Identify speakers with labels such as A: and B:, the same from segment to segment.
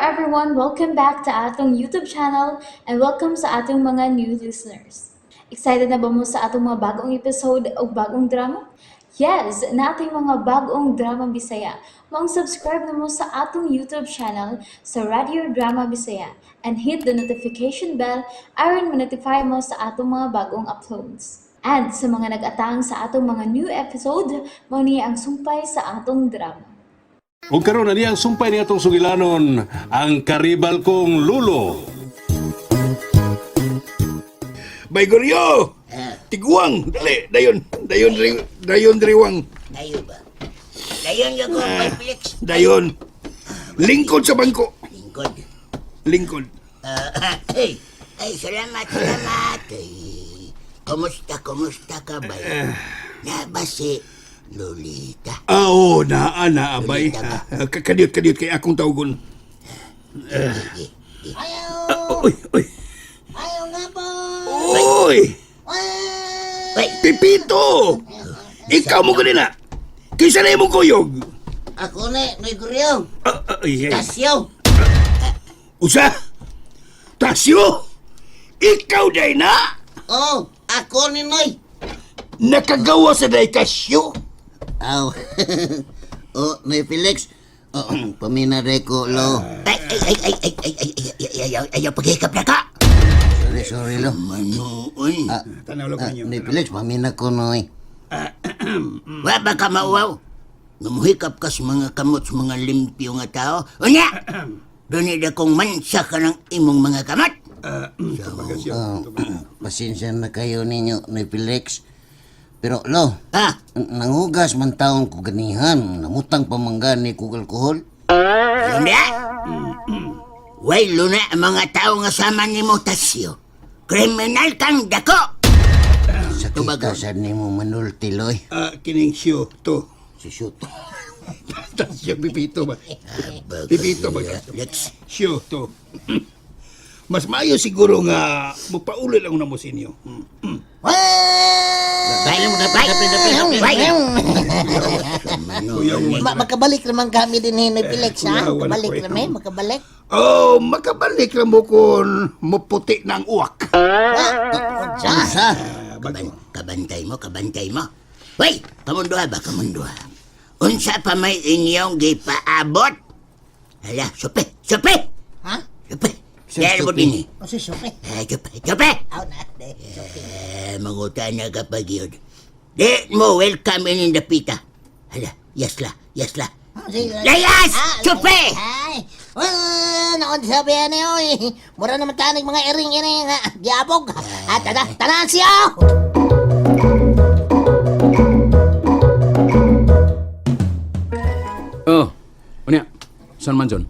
A: everyone! Welcome back to atong YouTube channel and welcome sa atong mga new listeners. Excited na ba mo sa atong mga bagong episode o bagong drama? Yes, nating mga bagong drama Bisaya. Maong subscribe na mo sa atong YouTube channel sa Radio Drama Bisaya and hit the notification bell aron ma-notify mo sa atong mga bagong uploads. And sa mga nag-atang sa atong mga new episode, mao ni ang sumpay sa atong drama.
B: Ug karon ani ang sumpay ni atong sugilanon, ang karibal kong lulo.
C: Baygoryo! Tiguang! Dali! Dayon! Dayon! Dayon driwang!
D: Dayo ba? Dayon ka ko, Bay Felix.
C: Dayon! Lingkod sa bangko!
D: Lingkod.
C: Lingkod.
D: Ah, ay, ay, salamat, salamat. Ay, kumusta, kumusta ka, Bay? Na ba si Lolita?
C: Ah, oo, naa, naa, bay.
D: Lolita ba?
C: Ah, kadiyot, kadiyot kay akong tawgon.
D: Sige, sige.
C: Ah, oy, oy.
E: Ayaw nga po!
C: Oy!
D: Bay,
C: Pipito! Ikaw mo ganina! Kaysa na imong kuyog!
E: Ako na, may guryo.
C: Ah, ah, ay, ay.
E: Tasyo!
C: Usa! Tasyo! Ikaw day na!
E: Oh, ako ni Noy.
C: Nakagawa sa day kasyo!
E: Aw. Oh, Noy Felix. Oh, pamina ko, lo.
D: ay, ay, ay, ay, ay, ay, ay, ay, ay, ay, ay, ayaw, paghikap na ka.
E: Sorry, sorry, lo.
D: Mano, uy.
E: Ah,
C: Tanaw lang
E: ah,
C: ninyo.
E: Noy Felix, pamina ko, Noy.
D: Wa ba ka mauwaw? Ngamuhikap ka sa mga kamot sa mga limpyo nga tao. Unya! Doon na kong mansa ka ng imong mga kamot.
E: Oh, pasensya na kayo ninyo, Noy Felix. Pero, lo,
D: Ha?
E: nanghugas man taon ko ganihan. Namutang pamanggani ko alkohol.
D: Alam niya? Way luna ang mga tao nga sama ni mo, Tasyo. Kriminal kang dako!
E: Sakit
D: Tubagon.
E: ka sa nimo manulti, loy.
C: Ah, kining siyo to.
E: Si shoot.
C: Tasyo, Pipito ba? Pipito ba?
D: Lex,
C: Siyo to. Mas maayo siguro nga mupauli lang na mo sa inyo.
D: Bay, bay, bay!
C: Kuya,
F: Makabalik naman kami din ni Noy Felix, ha?
C: Kuya, wala
F: Makabalik
C: ko eh.
F: naman, makabalik.
C: Oh, makabalik ra mo kung muputi na ang uwak.
E: Unsa?
C: Ah, bago.
D: Kabantay mo, kabantay mo. Wey, kamunduha ba, kamunduha? Unsa pa may inyong gipaabot? Hala, supe, supe!
F: Ha?
D: Supe!
E: Sir,
D: Dahil mo
E: supe.
D: din eh.
F: O si Sophie.
D: Eh, supe, supe!
F: Aw na, de, Sophie.
D: Eh, manguta na kapag yun. Di mo welcome in the pita. Hala, yasla, yasla.
F: Ah, sige.
D: Layas!
F: Ah,
D: Supe!
F: Ay, well, naon sabi yan eh, oy. Mura naman tanig mga iring ini nga, giabog. At tana, tanan siya!
G: Oh, unya, saan man John?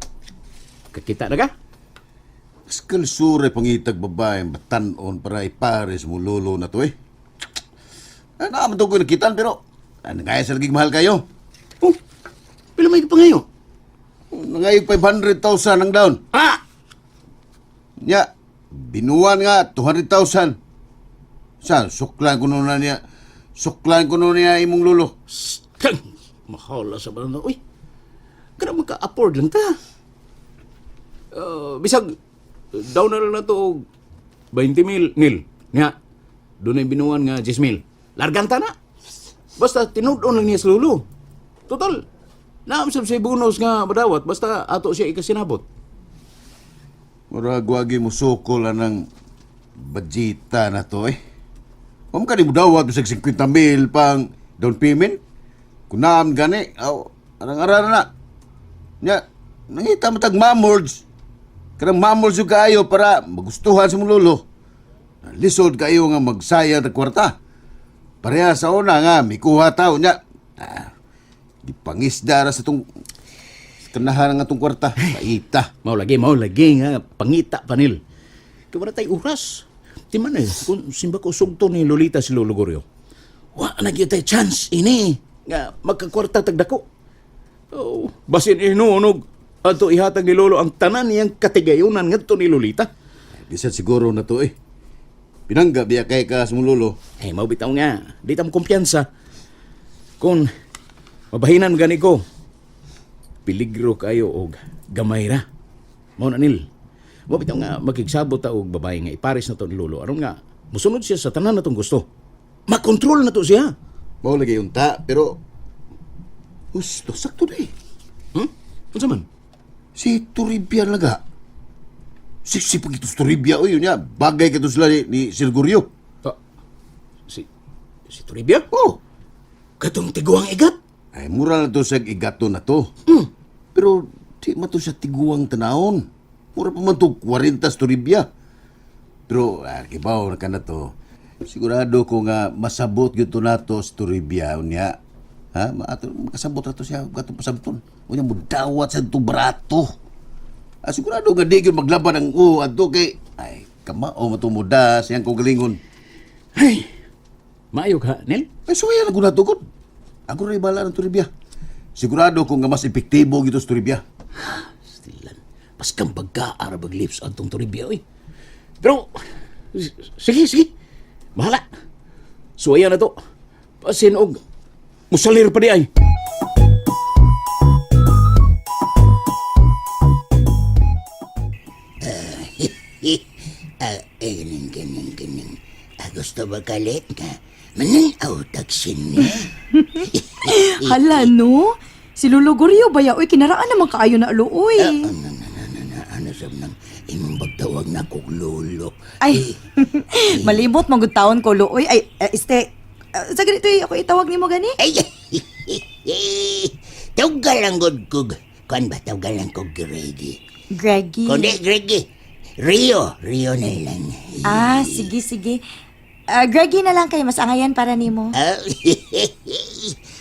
G: Kakita na ka?
H: Skalsure pangitag babae batanon para ipares mo lolo na to eh. Ah, naaman to ko nakitaan pero ah, nangaya sa laging mahal kayo.
G: Oh, pila may pa ngayon?
H: Nangayog 500,000 ang down.
G: Ah!
H: Nya, binuan nga 200,000. Sa, suklan ko na niya. Suklan ko na niya imong lolo.
G: Kang, mahala sa banan. Uy, kada maka-afford lang ta. Bisag, down na lang na to og 20 mil, nil. Nga, doon ay binuan nga 10 mil. Largan ta na. Basta tinud-on lang niya sa lulo. Total, naamsab siya bonus nga madawat, basta ato siya ikasinabot.
H: Murag wagi mo sukol anang budgeta na to eh. Huwag ka di mo dawat bisag 50 mil pang down payment. Kunam gani, aw, arang-ara na. Nya, nangita mo tag mamolds. Kanang mamolds yung kaayo para magustuhan sa mong lolo. Lisod kayo nga magsayang ng kwarta. Pareha sa una nga, mikuha tao niya. Ah, gipangisda ra sa tong kanahan nga tong kwarta. Paita.
G: Mao lagi nga pangita panil. Kay wala tay oras. Ti man eh, kung simba ko sugto ni Lolita si Lolo Goryo. Wa na gyud tay chance ini nga magkakwarta tag dako. Oh, basin inunog adto ihatag ni Lolo ang tanan niyang katigayunan ngadto ni Lolita.
H: Bisan siguro na to eh. Pinangga biya kay ka sa mong lolo.
G: Eh, mao bitaw nga, di ta mo kumpiyansa. Kung mabahinan gani ko, piligro kayo og gamay ra. Mao na nil. Mo bitaw nga makigsabot ta og babae nga ipares na to ni Lolo aron nga mosunod siya sa tanan natong gusto. Makontrol na to siya.
H: Mao lagi unta, pero husto sakto na eh.
G: Unsa man?
H: Si Toribia laga. Siksi pag ito sa Toribia, oy, yun niya. Bagay ka to sila ni Sir Gorio.
G: Ah, si si Toribia?
H: Oh,
G: Katong tiguang igat.
H: ay mura na to sa igato na to. Pero di man to siya tiguang tanahon. Mura pa man to 40 sa Toribia. Pero, kibaw na ka na to. Sigurado ko nga masabot gyud to nato sa Toribia unya. Ha? Maato, makasabot na to siya katong pasabton. Unya mudawat sa to barato. Ah, sigurado nga di gyud maglaban ang o adto kay ay kamao matumuda siyang kagalingon.
G: Ay. Maayo ka, Nel.
H: Ay, suwaya na ko natugod. Ako rin bala ng Toribia. Sigurado ko nga mas epektibo gito sa Toribia.
G: Stilan. Paskang pagka arabag lips antong Toribia oy. Pero sige, sige. Bahala. Suwaya na to. Pasin og musalir pa di ay.
D: Ah, eh, ganing, ganing, ganing. Ah, gusto ba kalit nga? Mananaw tagsin niya.
I: Hala, no? Si Lolo Gorio ba ya? Uy, kinaraan naman kaayo na alo, uy.
D: Ano, ano, ano, ano, sab nang imong pagtawag na kog lolo.
I: Ay, malimot manggod taon ko, lo, uy. Ay, este, sa ganito eh, ako itawag nimo gani?
D: Ay, tawag lang gud kog. Kuan ba, tawag lang kog Gregi.
I: Greggy.
D: Kundi, Gregi. Rio, Rio na lang.
I: Ah, sige, sige. Ah, Greggy na lang kay mas angayan para nimo.
D: Ah,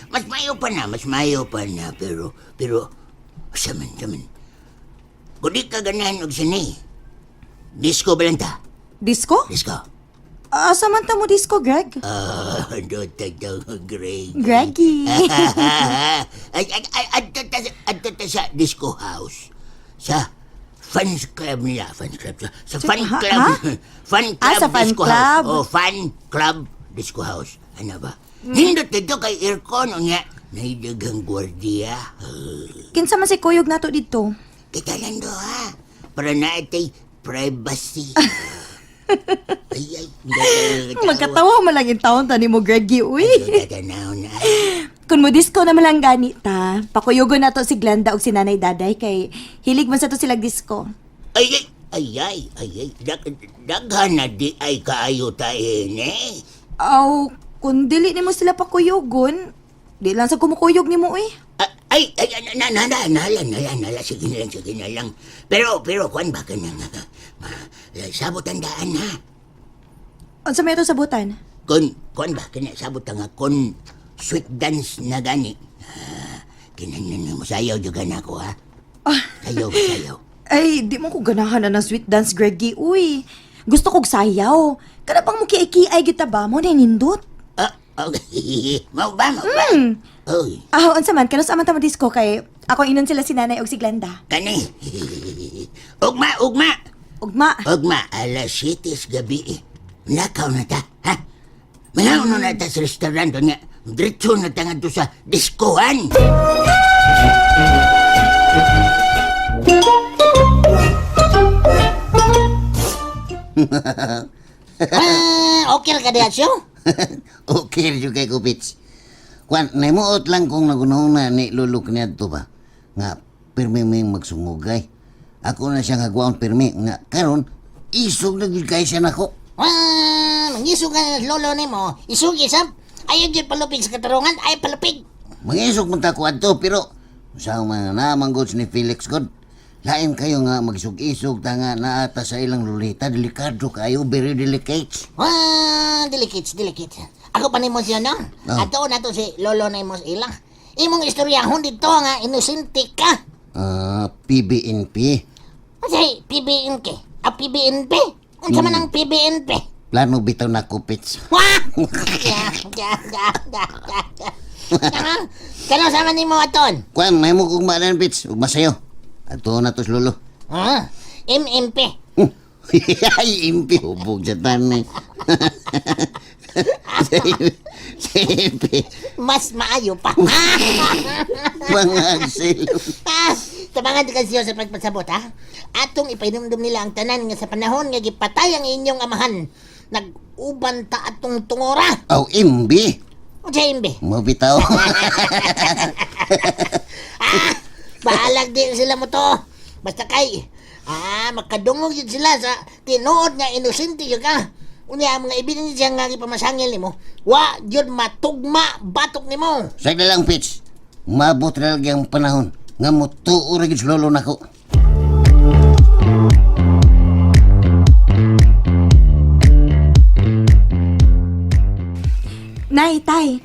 D: mas mayo pa na, mas mayo pa na, pero, pero, saman, saman. Kung di ka ganahan og sini, disco ba lang ta?
I: Disco?
D: Disco.
I: Ah, samanta mo disco, Greg.
D: Ah, do tag Greg.
I: Greggy.
D: Ay, ay, ay, adto ta sa disco house. Sa fans club nila, fans club. Sa fan
I: Ha?
D: club.
I: Ha?
D: Fan club
I: Ah, sa fan
D: disco
I: club.
D: house. Oh, fan club disco house. Ano ba? Nindot dito kay aircon unya. Naidaghang gwardiya.
I: Kinsa man si kuyog nato didto?
D: Kita lang do ha. Para na itay privacy. Ay, ay.
I: Magkatawa man lang in taon ta nimo, Greggy, uy.
D: Tatanaw na.
I: Kung mo disco naman lang gani ta, pakuyugon nato si Glenda og si Nanay Daday kay hilig man sa to silag disco.
D: Ay, ay, ay, ay, ay, ay. Daghan na di ay kaayo ta eh.
I: Aw, kung dili nimo sila pakuyugon, di lang sa kumukuyog nimo eh.
D: Ah, ay, ay, na, na, na, nala, nala, nala, sige na lang, sige na lang. Pero, pero, kuan ba ka na nga? Sabot ang daan, ha?
I: Unsa may ato sabutan?
D: Kun, kuan ba ka na, sabot nga, kun sweet dance na gani. Ah, Kinahanglan mo, sayaw juga na ako, ha? Sayaw, sayaw.
I: Ay, di mo ko ganahan na ng sweet dance, Greggy. Uy, gusto kog sayaw. Kada pang mukiay-kiay kita ba mo na nindot?
D: Ah, okay. Mau ba, mau ba? Oy,
I: Ah, unsa man kanus aman ta mo disco kay ako inon sila si Nanay og si Glenda.
D: kani. Ugma, ugma.
I: Ugma.
D: Ugma, alas 7 sa gabi eh. Nakaw na ta, ha? Mangaw na ta sa restaurant nga. Diretso na ta ngadto sa diskohan.
F: Ah, okay ra ka diha siyo?
E: Okay, jud kay Kupits. Kwan, naimuot lang kong nagunahuna ni Lolo kaniadto ba? Nga, pirmi may magsumugay. Ako na siyang hagwaon pirmi. Nga, karon isog na gyud kay siya nako.
F: Ah, mangisog ka na lolo nimo. Isog isab. Ayaw gyud palupig sa katarungan, ay palupig.
E: Mangisog man ta ko adto, pero sa mga namanggods ni Felix God, lain kayo nga magisog-isog ta nga naata sa ilang lulita, delikado kayo, very delicate.
F: Ah, delicate, delicate. Ako pa nimo siya, no?
E: Ah.
F: Ato na to si lolo nimo sa ila. Imong istoryahon dito nga inosente ka.
E: Ah, PBNP,
F: Unsay PBNK? Ah, PBNP? Unsa man ang PBNP?
E: plano bitaw na kupits.
F: Wah! Ya, ya, ya, ya, ya, ya. Kano, kano sa man nimo aton?
E: Kwan, may mo kong maalan, Pits, ug masayo. Ato na to si Lolo.
F: Ah, MMP.
E: Ay, impi. Hubog sa tanay. Sa impi.
F: Mas maayo pa.
E: Mga silong.
F: Ah, Tabangan ka siyo sa pagpasabot, ha? Atong ipahinumdum nila ang tanan nga sa panahon nga gipatay ang inyong amahan. Nag-uban ta atong tungora.
E: Aw, imbi.
F: Unsa imbi?
E: Mo bitaw.
F: Ah, bahalag din sila mo to. Basta kay, makadungog yun sila sa tinuod nga inosente yun ka. Unya ang mga ebidensya nga gipamasangil nimo, wa yun matugma batok nimo.
E: Sagla lang, Pitch. Mabot na lagi ang panahon nga mutuo ra gyud sa lolo nako.
I: Nay, tay.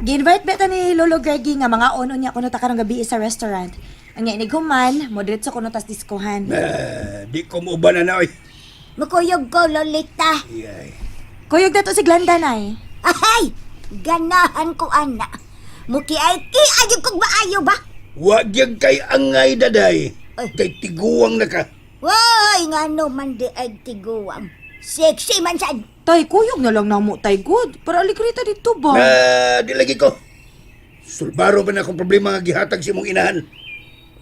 I: Gi-invite beta ni Lolo Greggy nga mga ono niya kuno ta karong gabi sa restaurant. Ang nga inighuman, mo diretso kuno tas diskohan.
C: Eh, di ko muuban na na, oy.
J: Makuyog ko, Lolita.
C: Iyay.
I: Kuyog na to si Glenda, nay.
J: Ahay! Ganahan ko, ana. Mukiay ki ayog kog maayo ba?
C: Wa gyud kay angay daday.
J: Ay.
C: Kay tiguang na ka.
J: Woy, ngano man di ay tiguang. Sexy man sad.
I: Tay, kuyog na lang namo, tay good. Para aligrita dito ba?
C: Na di lagi ko. Sulbaro pa na akong problema nga gihatag sa imong inahan.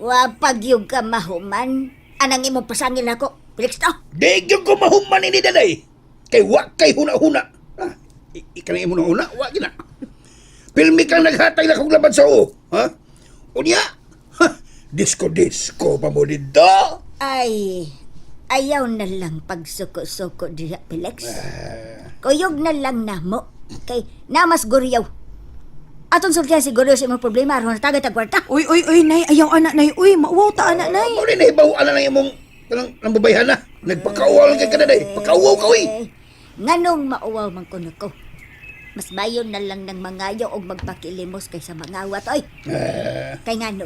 J: Wa pagyug ka mahuman. Anang imong pasangil nako. Felix to.
C: Di gyud ko mahuman ini daday. Kay wa kay huna-huna. Ah, ika na imong huna, wa gina. Pilmi kang naghatag na kong laban sa o. Ha? Unya? Ha, disco-disco pa mo dito.
J: Ay, ayaw na lang pagsuko-suko diha, Felix. Kuyog na lang namo. Kay namas guryaw. Atong sultihan siguro sa imong problema aron tagad tag kwarta.
I: Uy, uy, uy, nay. Ayaw, anak, nay. Uy, mauwaw ta, anak, nay.
C: Mao ni nahibaw ana ng imong kanang nang babayhan na. Nagpakauwaw lang kay kanaday. Pakauwaw ka oy.
J: Eh, nganong mauwaw man kuno ko. Mas mayon na lang ng mangayo og magpakilimos kaysa mangawat oy. Kay ngano?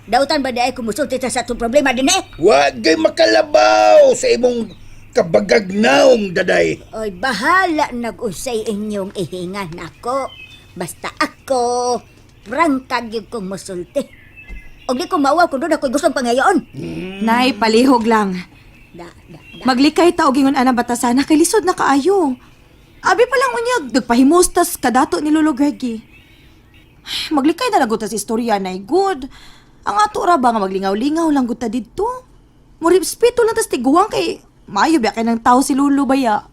J: Dautan ba di ay kumusulti ta sa atong problema din eh?
C: Wa gyud makalabaw sa imong kabagagnaong daday.
J: Oy, bahala nag-usay inyong ihingan nako. Basta ako, prangkag gyud kong musulti. Og di ko mauwaw kung doon ako'y gustong pangayoon.
I: Nay, palihog lang.
J: Da, da, da.
I: Maglikay ta og ingon anang batasana kay lisod na kaayo. Abi pa lang unyag, nagpahimos tas kadato ni Lolo Greggy. Ay, maglikay na lang gud ta sa istorya nay good. Ang ato ra ba nga maglingaw-lingaw lang gud ta didto. Murespeto lang tas tiguang kay maayo ba kay ng tao si Lolo baya.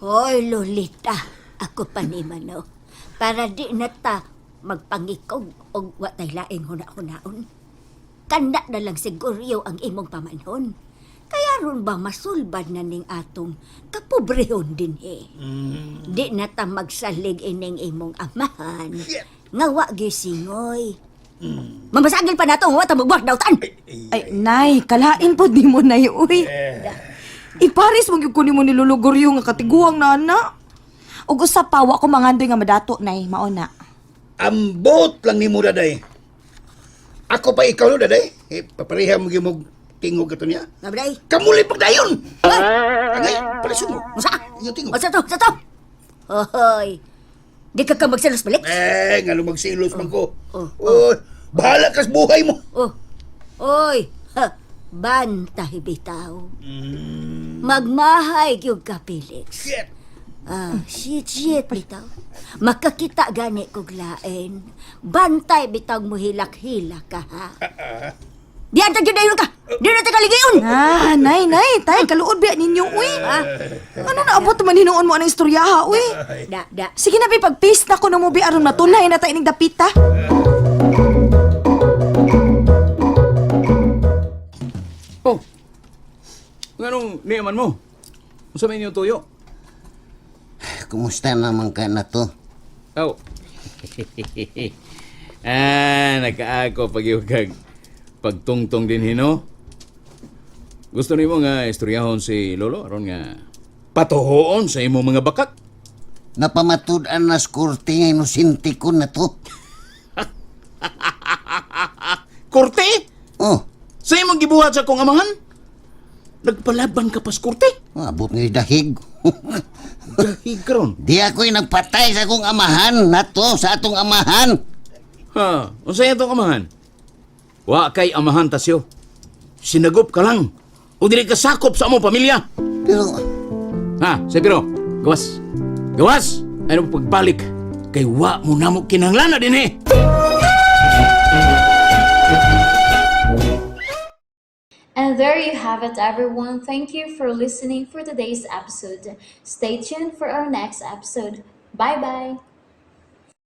J: Hoy, Lolita, ako pa ni Mano. Para di na ta magpangikog og wa tay laing huna-hunaon. Kanda na lang siguryo ang imong pamanhon. Kaya ron ba masulbad na ning atong kapobrehon din eh. Di na ta magsalig ining imong amahan. Nga wa gisingoy. Mamasagil pa nato wa ta magbuhat dautan.
I: Ay, nay, kalain pod nimo nay uy. Iparis mo gyud ko nimo ni Lolo Goryo nga katiguang na ana. Ug usa pa wa ko mangandoy nga madato nay, mao na.
C: Ambot lang nimo daday. Ako pa ikaw no daday. Eh, papareha mo gyud mo tingog kato niya.
J: Ngabday.
C: Kamuli pagdayon. Angay, palisod mo.
J: Usa?
C: Iyong tingog.
J: Usa to, usa to. Hoy. Di ka ka magselos balik.
C: Eh, nga magsilos man ko.
J: Oh,
C: Oh, bahala kas buhay mo.
J: Oh. Oy, ha, bantay bitaw. Magmahay gyud ka, Felix.
C: Shit.
J: Ah, shit, shit, bitaw. Makakita gani kog lain. Bantay bitaw mo hilak-hilak ka, ha? Diyan ta gyud dayon ka. Di na ta kaligayon.
I: Ah, nay, nay, tay, kaluod biya ninyo, uy. Ano na abot man hinuon mo ang istorya ha, uy?
J: Da, da.
I: Sige na, bi, pag-paste na ko na mo, bi, aron matunay na tayo ning dapita.
G: Oh. Nganong niyaman mo? Unsa may inyo tuyo?
E: Kumusta naman ka na to?
G: Oh. Nakaako pag kag pagtungtong din hino. Gusto nimo nga istoryahon si Lolo aron nga patuhoon sa imo mga bakak.
E: Napamatud-an na sa korte nga inosente ko na to.
G: Korte?
E: Oh,
G: Sa imong gibuhat sa akong amahan? Nagpalaban ka pas korte?
E: abot nga dahig.
G: Dahig karon.
E: Di ako'y nagpatay sa akong amahan na to, sa atong amahan.
G: Ha, unsa itong amahan? Wa kay amahan tasyo. Sinagop ka lang. O dili ka sakop sa among pamilya.
E: Pero,
G: Ha, Sepiro, gawas. Gawas! Ano pagbalik? Kay wa mo namo kinahanglan na din eh.
A: And there you have it, everyone. Thank you for listening for today's episode. Stay tuned for our next episode. Bye bye.